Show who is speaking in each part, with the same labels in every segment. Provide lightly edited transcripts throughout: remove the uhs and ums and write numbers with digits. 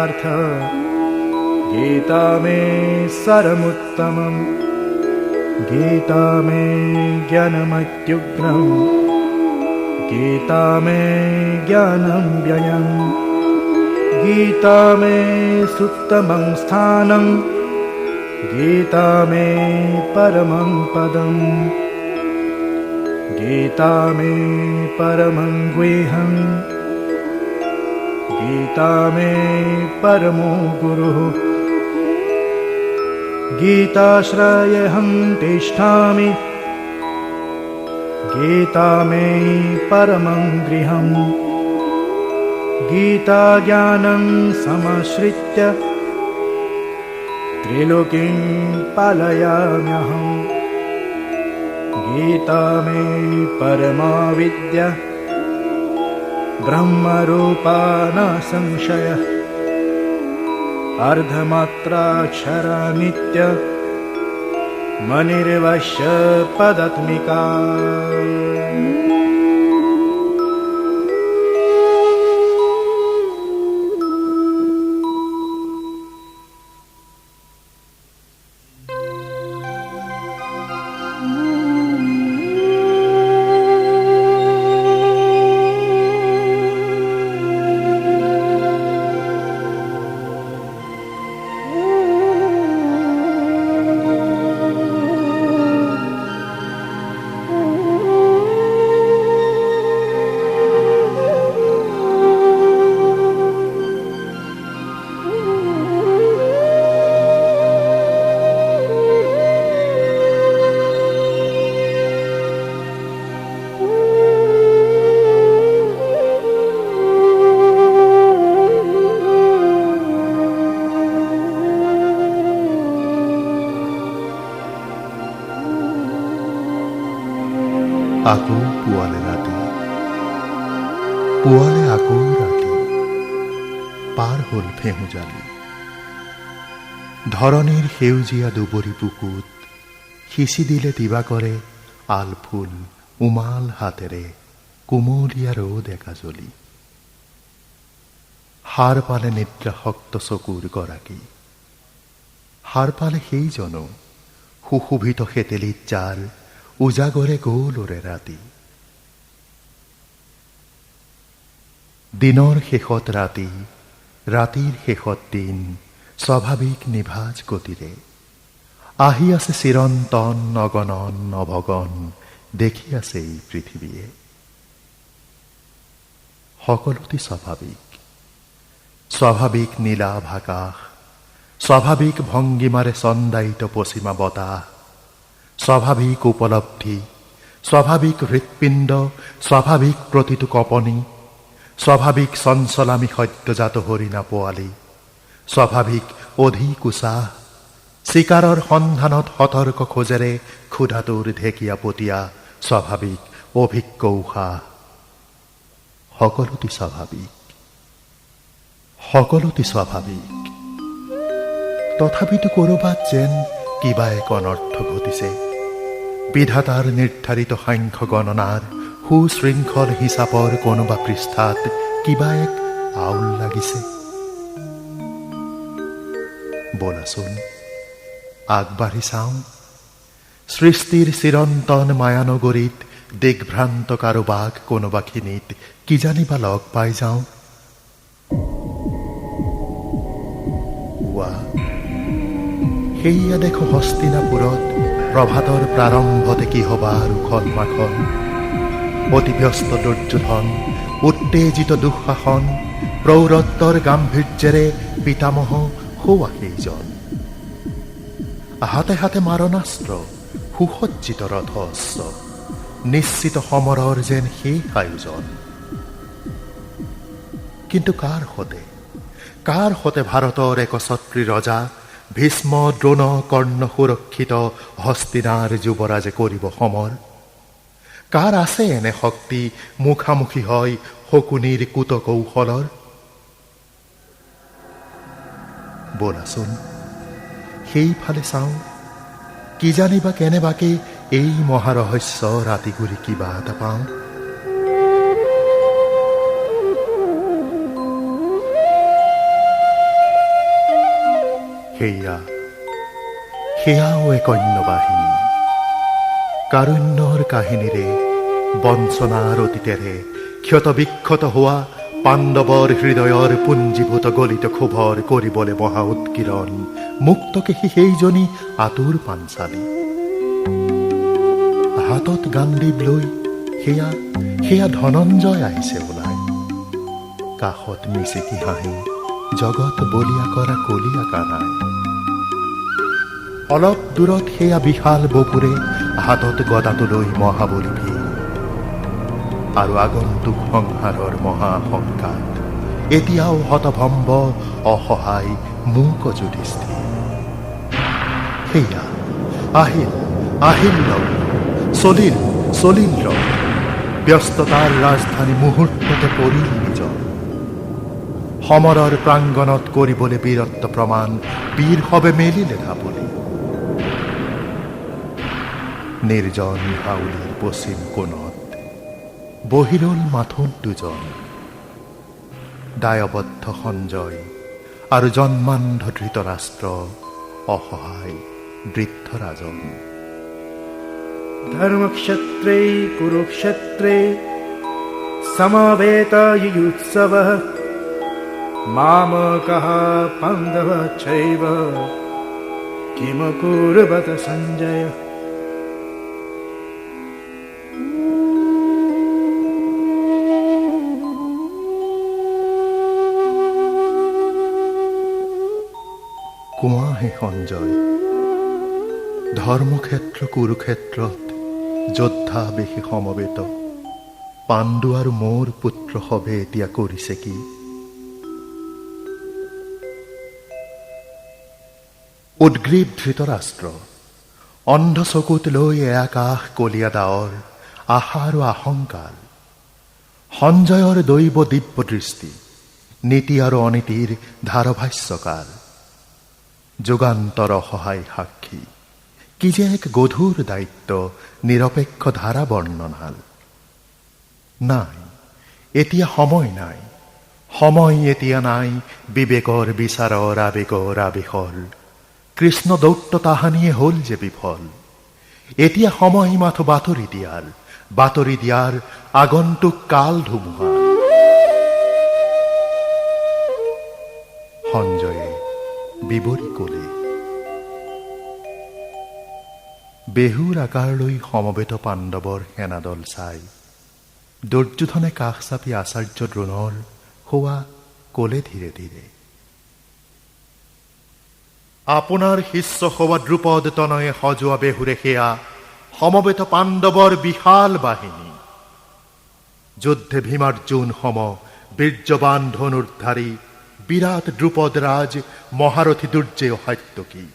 Speaker 1: पार्थ गीता मे सारमुत्तमम्। गीता मे ज्ञानमत्युग्रं गीता मे ज्ञानं व्ययम्। गीता मे सुत्तमं स्थानं गीता मे परमं पदम्। गीता मे परमं गुह्यं गीता मे परमो गुरुः। गीताश्रयेऽहं तिष्ठामि गीता मे परमं गृहम्। गीता ज्ञानं समाश्रित्य त्रिलोकीं पालयाम्यहम्। गीता मे परमा विद्या ब्रह्मरूपा न संशयः। अर्धमात्राक्षरा नित्य मनिर्वश्य पदात्मिका।
Speaker 2: আকৌ পুৱালে ৰাতি, পুৱালে আকৌ ৰাতি, পাৰ হ'ল ফেহুজালি। ধৰণীৰ সেউজীয়া দুবৰি বুকুত সিঁচি দিলে দিবাকৰে আলফুল উমাল হাতেৰে কুমলীয়া ৰ'দ একাজলি। সাৰ পালে নিদ্ৰাসক্ত চকুৰ গৰাকী, সাৰ পালে সেইজনো সুশোভিত শেতেলিত যাৰ উজাগৰে গ'লৰে ৰাতি। দিনৰ শেষত ৰাতি, ৰাতিৰ শেষত দিন, স্বাভাৱিক নিভাজ গতিৰে আহি আছে চিৰন্তন নগণন নভগন দেখি আছে এই পৃথিৱীয়ে। সকলোটি স্বাভাৱিক, স্বাভাৱিক নীলাভ আকাশ, স্বাভাৱিক ভংগীমাৰে চন্দায়িত পশ্চিমা বতাহ, স্বাভাৱিক উপলব্ধি, স্বাভাৱিক হৃৎপিণ্ড, স্বাভাৱিক প্ৰতিটো কঁপনি, স্বাভাৱিক চঞ্চলামী সদ্যজাত হৰিণা পোৱালি, স্বাভাৱিক অধিক উচাহ, চিকাৰৰ সন্ধানত সতৰ্ক খোজেৰে ক্ষুধাটোৰ ঢেকীয়া পতীয়া স্বাভাৱিক অভিজ্ঞ উশাহ, সকলোটি স্বাভাৱিক, সকলোটি স্বাভাৱিক। তথাপিতো ক'ৰবাত যেন কিবা এক অনৰ্থ ঘটিছে। বিধাতাৰ নিৰ্ধাৰিত সাংখ্য গণনাৰ সুশৃংখল হিচাপৰ কোনোবা পৃষ্ঠাত কিবা এক আউল লাগিছে। ব'লাচোন আগবাঢ়ি চাওঁ। সৃষ্টিৰ চিৰন্তন মায়ানগৰীত দিগভ্ৰান্ত কাৰোবাক কোনোবাখিনিত কিজানিবা লগ পাই যাওঁ। সেইয়া দেখো হস্তিনাপুৰত প্ৰভাতৰ প্ৰাৰম্ভতে কি হবা উখল মাখল। অতিব্যস্ত দুৰ্যোধন, উত্তেজিত দুঃশাসন, প্ৰৌৰত্বৰ গাম্ভীৰ্যেৰে পিতামহ হোৱা সেইজন। হাতে হাতে মাৰণাস্ত্ৰ, সুসজ্জিত ৰথ অশ্ব, নিশ্চিত সমৰৰ যেন শেষ আয়োজন। কিন্তু কাৰ সতে, কাৰ সতে ভাৰতৰ একছত্ৰী ৰজা ভীষ্ম দ্ৰোণ কৰ্ণ সুৰক্ষিত হস্তিনাৰ যুৱৰাজে কৰিব সমৰ? কাৰ আছে এনে শক্তি মুখামুখি হয় শকুনিৰ কূটকৌশলৰ? ব'লাচোন সেইফালে চাওঁ, কিজানিবা কেনেবাকে এই মহাৰহস্য ৰাতিগুৰি কিবা এটা পাওঁ। সেয়া সেয়াও এক অন্য বাহিনী, কাৰুণ্যৰ কাহিনীৰে, বঞ্চনাৰ অতীতেৰে ক্ষত বিক্ষত হোৱা পাণ্ডৱৰ হৃদয়ৰ পুঞ্জীভূত গলিত ক্ষোভৰ কৰিবলৈ মহা উৎকীৰণ মুক্তকেশী সেইজনী আঁতুৰ পাঞ্চালী। হাতত গাণ্ডীৱ লৈ সেয়া সেয়া ধনঞ্জয় আহিছে ওলাই, কাষত মিচিকি হাঁহি জগত বলিয়া কৰা কলীয়া কানাই। অলপ দূৰত সেয়া বিশাল বপুৰে হাতত গদাটো লৈ মহাবলী ভীম, আৰু আগন্তুক সংহাৰৰ মহাশংকাত এতিয়াও হতভম্ব অসহায় মূক যুধিষ্ঠিৰ। সেয়া আহিল আহিল লগ্ন, চলিল চলিল ৰথ, ব্যস্ততাৰ ৰাজধানী মুহূৰ্ততে পৰিল নিজৰ। সমৰৰ প্ৰাংগণত কৰিবলৈ বীৰত্ব প্ৰমাণ বীৰ সবে মেলিলে ঢাপলি। নিৰ্জন হাউলিৰ পশ্চিম কোণত বহি ৰল মাথোন দুজন, দায়বদ্ধ সঞ্জয় আৰু জন্মান্ধ ধৃতৰাষ্ট্ৰ অসহায় বৃদ্ধ ৰাজন।
Speaker 1: ধৰ্মক্ষেত্ৰে কুৰুক্ষেত্ৰে সমবেতযুযুৎসৱঃ মামকः পাণ্ডৱশ্চৈৱ কিম কুৰ্বত সঞ্জয়।
Speaker 2: কোৱা হে সঞ্জয়, ধৰ্মক্ষেত্ৰ কুৰুক্ষেত্ৰত যোদ্ধা বেশী সমবেত পাণ্ডু আৰু মোৰ পুত্ৰ সবে এতিয়া কৰিছে কি? উদ্গ্ৰীৱ ধৃতৰাষ্ট্ৰ অন্ধ চকুত লৈ এআকাশ কলীয়া ডাৱৰ আশা আৰু আশংকাৰ, সঞ্জয়ৰ দৈৱ দিব্য দৃষ্টি, নীতি আৰু অনীতিৰ ধাৰভাষ্যকাৰ, যুগান্তৰ অসহায় সাক্ষী, কি যে এক গধুৰ দায়িত্ব নিৰপেক্ষ ধাৰা বৰ্ণনাল। নাই এতিয়া সময় নাই, সময় এতিয়া নাই বিবেকৰ বিচাৰৰ আবেগৰ আবেশৰ, কৃষ্ণ দৌত্য তাহানিয়ে হ'ল যে বিফল। এতিয়া সময় মাথো বাতৰি দিয়াৰ, বাতৰি দিয়াৰ আগন্তুক কাল ধুমুহাৰ। সঞ্জয়ে বিৱৰি কলে, বেহুৰ আকাৰ লৈ সমবেত পাণ্ডৱৰ সেনাদল চাই দুৰ্যোধনে কাষ চাপি আচাৰ্য দ্ৰোণৰ হোৱা কলে ধীৰে ধীৰে, আপোনাৰ শিষ্য হোৱা দ্ৰুপদ তনয়ে সজোৱা বেহুৰে সেয়া সমবেত পাণ্ডৱৰ বিশাল বাহিনী। যুদ্ধে ভীমাৰ্জুন সম বীৰ্যবান ধনুৰ্ধাৰী বিৰাট দ্ৰুপদ ৰাজ মহাৰথী দুৰ্জেয় সাত্যকী,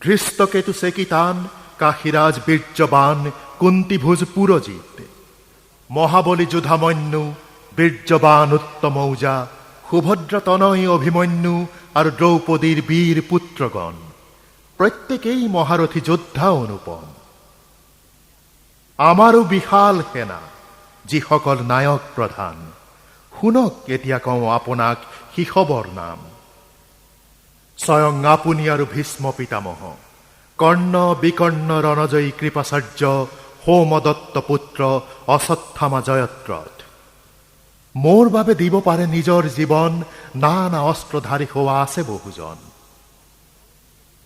Speaker 2: ধৃষ্টকেতু চেকিতান কাশীৰাজ বীৰ্যবান কুন্তিভুজ পুৰজিত, মহাবলী যোধামন্যু বীৰ্যবান উত্তমৌজা, সুভদ্ৰা তনয় অভিমন্যু আৰু দ্ৰৌপদীৰ বীৰ পুত্ৰগণ, প্ৰত্যেকেই মহাৰথী যোদ্ধা অনুপম। আমাৰো বিশাল সেনা, যিসকল নায়ক প্ৰধান, শুনক এতিয়া কওঁ আপোনাক শিশৱৰ নাম। স্বয়ং আপুনি আৰু ভীষ্ম পিতামহ, কৰ্ণ বিকৰ্ণ ৰণজয়ী কৃপাচাৰ্য, সোমদত্ত পুত্ৰ অশ্বত্থামা জয়ত্ৰত, মোৰ বাবে দিব পাৰে নিজৰ জীৱন, নানা অস্ত্ৰধাৰী হোৱা আছে বহুজন।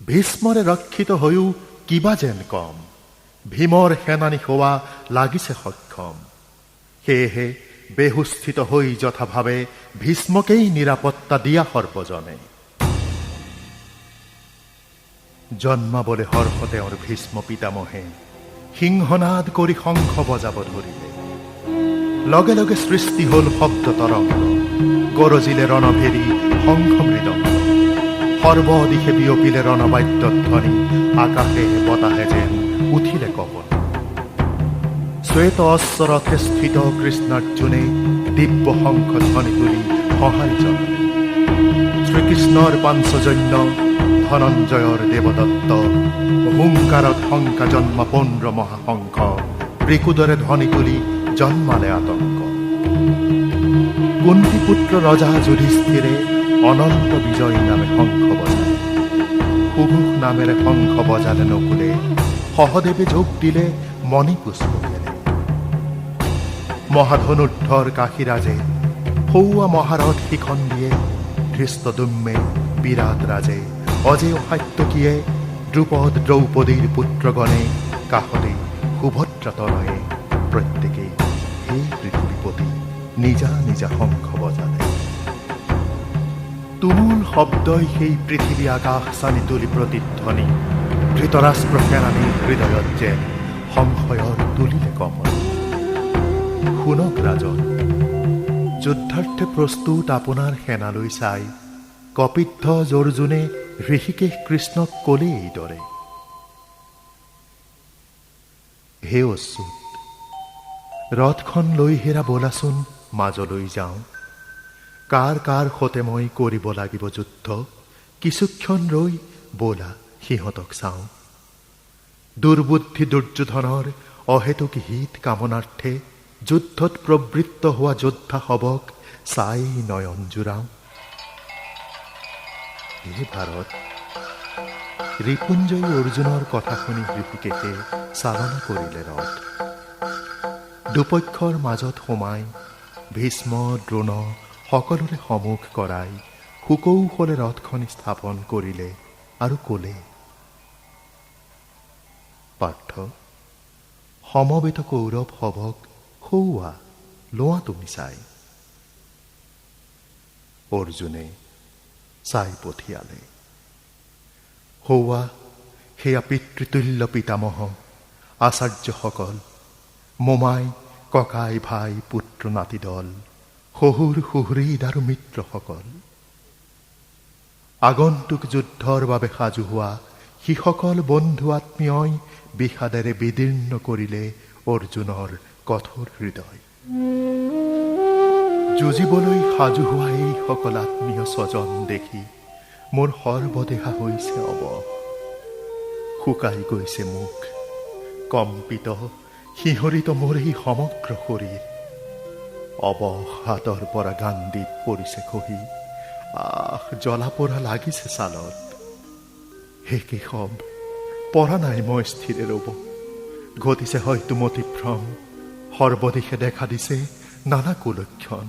Speaker 2: ভীষ্মৰে ৰক্ষিত হৈও কিবা যেন কম, ভীমৰ সেনানী হোৱা লাগিছে সক্ষম। সেয়েহে বেহুস্থিত হৈ যথাভাৱে ভীষ্মকেই নিৰাপত্তা দিয়া সৰ্বজনে। জন্মাবলে হৰ্ষ তেওঁৰ ভীষ্ম পিতামহে সিংহনাদ কৰি শংখ বজাব ধৰিলে। লগে লগে সৃষ্টি হ'ল শব্দ তৰংগ, গৰজিলে ৰণভেৰী শংখ মৃদংগ, সৰ্বদিশে বিয়পিলে ৰণবাদ্যধ্বনি, আকাশে বতাহে যেন উঠিলে কপন। শ্বেত অশ্বৰথে স্থিত কৃষ্ণাৰ্জুনে দিব্য শংখ ধ্বনি তুলি সঁহাৰি জনালে। শ্ৰীকৃষ্ণৰ পাঞ্চজন্য ধনঞ্জয়ৰ দেৱদত্ত, হুংকাৰত শংকা জন্ম পৌণ্ড্ৰ মহাশংখ, বৃকুদৰে ধ্বনি তুলি জন্মালে আতংক। কুন্তীপুত্ৰ ৰজা যুধিষ্ঠিৰে অনন্ত বিজয় নামে শংখ বজালে। সুঘোষ নামেৰে শংখ বজালে নকুলে, সহদেৱে যোগ দিলে মণিপুষ্পকেৰে। মহাধনুৰ্ধৰ কাশীৰাজে সৌৱা মহাৰথ শিখণ্ডীয়ে, ধৃষ্টদুম্মে বিৰাট ৰাজে অজেয় সাত্যকীয়ে, দ্ৰুপদ দ্ৰৌপদীৰ পুত্ৰগণে কাষতে সুভদ্ৰা তনয়ে, প্ৰত্যেকেই সেই পৃথিৱীপতি নিজা নিজা শংখ বজালে। তুমুল শব্দই সেই পৃথিৱী আকাশ চানি তুলি প্ৰতিধ্বনি, ধৃতৰাষ্ট্ৰ সেনানীৰ হৃদয়ত যেন সংশয়ৰ তুলিলে কমল। শুনক ৰাজন, যুদ্ধাৰ্থে প্ৰস্তুত আপোনাৰ সেনালৈ চাই কপিদ্ধ অৰ্জুনে ঋষিকেশ কৃষ্ণক ক'লে এইদৰে, হে অচ্যুত, ৰথখন লৈ হেৰা ব'লাচোন মাজলৈ যাওঁ। কাৰ কাৰ সতে মই কৰিব লাগিব যুদ্ধ, কিছুক্ষণ ৰৈ ব'লা সিহঁতক চাওঁ। দুৰ্বুদ্ধি দুৰ্যোধনৰ অহেতুক হিত কামনাৰ্থে যুদ্ধত প্ৰবৃত্ত হোৱা যোদ্ধা হবক চাই নয়ন জোৰাওঁ। হে ভাৰত, ৰিপুঞ্জয়ী অৰ্জুনৰ কথা শুনি ঋষিকেশে চালনা কৰিলে ৰথ। দুপক্ষৰ মাজত সোমাই ভীষ্ম দ্ৰোণ সকলোৰে সমুখ কৰাই সুকৌশলে ৰথখন স্থাপন কৰিলে আৰু ক'লে, পাৰ্থ, সমবেত কৌৰৱ হবক সৌৱা লোৱা তুমি চাই। অৰ্জুনে চাই পঠিয়ালে। সৌৱা সেয়া পিতৃতুল্য পিতামহ আচাৰ্যসকল, মোমাই ককাই ভাই পুত্ৰ নাতিদল, শহুৰ সুহৃদ আৰু মিত্ৰসকল। আগন্তুক যুদ্ধৰ বাবে সাজু হোৱা সিসকল বন্ধু আত্মীয়ই বিষাদেৰে বিদীৰ্ণ কৰিলে অৰ্জুনৰ কঠোৰ হৃদয়। যুঁজিবলৈ সাজু হোৱা এইসকল আত্মীয় স্বজন দেখি মোৰ সৰ্বদেহা হৈছে অৱশ, শুকাই গৈছে মুখ, কম্পিত শিহৰিত মোৰ এই সমগ্ৰ শৰীৰ। অৱশ হাতৰ পৰা গান্ধীত পৰিছে খহি, আহ জ্বলা পোৰা লাগিছে ছালত। হে কেশৱ, পৰা নাই মই স্থিৰে ৰ'ব, ঘটিছে হয়তো মতিভ্ৰম, সৰ্বদিশে দেখা দিছে নানা কুলক্ষণ।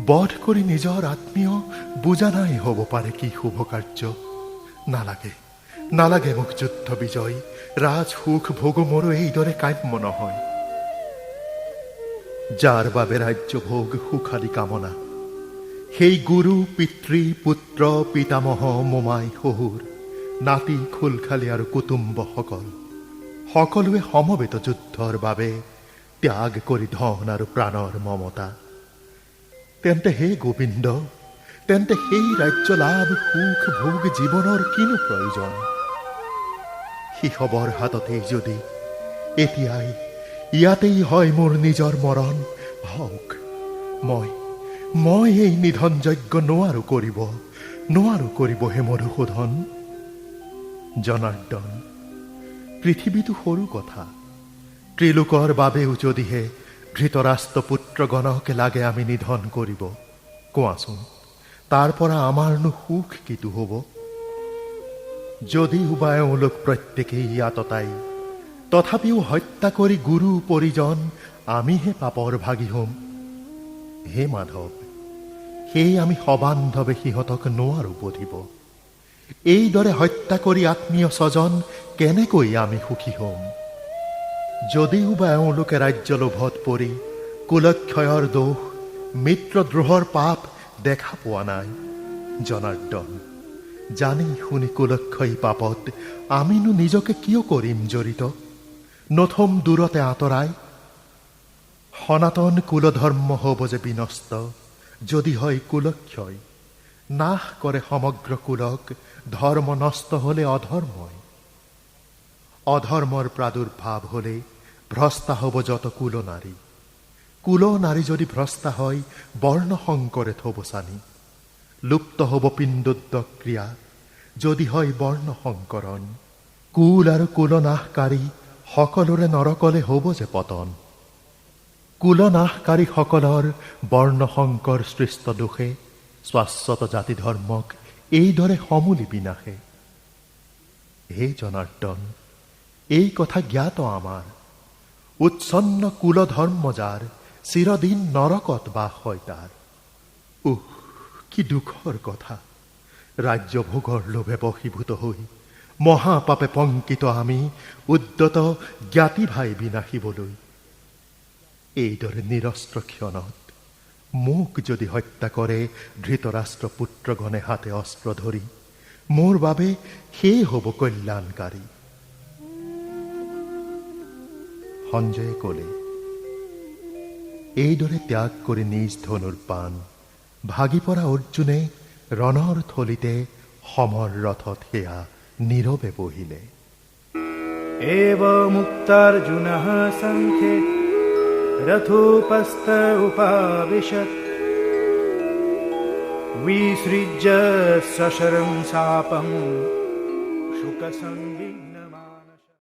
Speaker 2: বধ কৰি নিজৰ আত্মীয় বুজা নাই হ'ব পাৰে কি শুভ কাৰ্য। নালাগে নালাগে মোক যুদ্ধ বিজয়, ৰাজ সুখ ভোগ মোৰো এইদৰে কাম্য নহয়। যাৰ বাবে ৰাজ্য ভোগ সুখাদি কামনা, সেই গুৰু পিতৃ পুত্ৰ পিতামহ মোমাই শহুৰ নাতি খুলখালি আৰু কুটুম্বসকল সকলোৱে সমবেত যুদ্ধৰ বাবে ত্যাগ কৰি ধন আৰু প্ৰাণৰ মমতা। তেন্তে হে গোবিন্দ, তেন্তে সেই ৰাজ্য লাভ সুখ ভোগ জীৱনৰ কিনো প্ৰয়োজন? সিসবৰ হাততেই যদি এতিয়াই ইয়াতেই হয় মোৰ নিজৰ মৰণ হওক, মই মই এই নিধন যজ্ঞ নোৱাৰো কৰিব, নোৱাৰো কৰিব হে মধুসূদন। জনাৰ্দন, পৃথিৱীটো সৰু কথা, ত্ৰিলোকৰ বাবেও যদিহে ধৃতৰাষ্ট্ৰ পুত্ৰগণক লাগে আমি নিধন কৰিব, কোৱাচোন তাৰ পৰা আমাৰনো সুখ কিটো হ'ব? যদিও বা এওঁলোক প্ৰত্যেকেই আততাই, তথাপিও হত্যা কৰি গুৰু পৰিজন আমিহে পাপৰ ভাগি হ'ম। হে মাধৱ, সেয়ে আমি সবান্ধৱে সিহঁতক নোৱাৰো বধিব। এইদৰে হত্যা কৰি আত্মীয় স্বজন কেনেকৈ আমি সুখী হ'ম? যদিও বা এওঁলোকে ৰাজ্য লোভত পৰি কুলক্ষয়ৰ দোষ মিত্ৰদ্ৰোহৰ পাপ দেখা পোৱা নাই, জনাৰ্দন, জানি শুনি কুলক্ষয়ী পাপত আমিনো নিজকে কিয় কৰিম জড়িত? নথম দূৰতে আঁতৰাই। সনাতন কুলধৰ্ম হ'ব যে বিনষ্ট যদি হয় কুলক্ষয়, নাশ কৰে সমগ্ৰ কুলক ধৰ্ম নষ্ট হ'লে অধৰ্মই। অধৰ্মৰ প্ৰাদুৰ্ভাৱ হ'লে ভ্ৰষ্টা হ'ব যত কুল নাৰী, কুল নাৰী যদি ভ্ৰষ্টা হয় বৰ্ণ শংকৰে থব চানি। লুপ্ত হ'ব পিণ্ডোদ্য ক্ৰিয়া যদি হয় বৰ্ণ শংকৰণ, কুল আৰু কুলনাশকাৰী সকলোৰে নৰকলে হ'ব যে পতন। কুলনাশকাৰীসকলৰ বৰ্ণ শংকৰ সৃষ্ট দোষে শাশ্বত জাতি ধৰ্মক এইদৰে সমূলি বিনাশে। হে জনাৰ্দন, এই কথা জ্ঞাত আমাৰ, উচ্ছন্ন কুল ধৰ্ম যাৰ, চিৰদিন নৰকত বাস হয় তাৰ। উহ, কি দুখৰ কথা! ৰাজ্য ভোগৰ লোভে বশীভূত হৈ মহাপাপে পংকিত আমি উদ্যত জ্ঞাতি ভাই বিনাশিবলৈ। এইদৰে নিৰস্ত্ৰ ক্ষণত মোক যদি হত্যা কৰে ধৃতৰাষ্ট্ৰ পুত্ৰগণে হাতে অস্ত্ৰ ধৰি, মোৰ বাবে সেই হ'ব কল্যাণকাৰী। সঞ্জয়ে ক'লে, এইদৰে ত্যাগ কৰি নিজ ধনুৰ পাণ ভাগি পৰা অৰ্জুনে ৰণৰ থলীতে সমৰ ৰথত সেয়া নীৰৱে বহিলে।
Speaker 1: एवमुक्तार्जुनः सङ्ख्ये रथोपस्थ उपाविशत् विसृज्य सशरं शापं शुकसंविग्नचेतसः।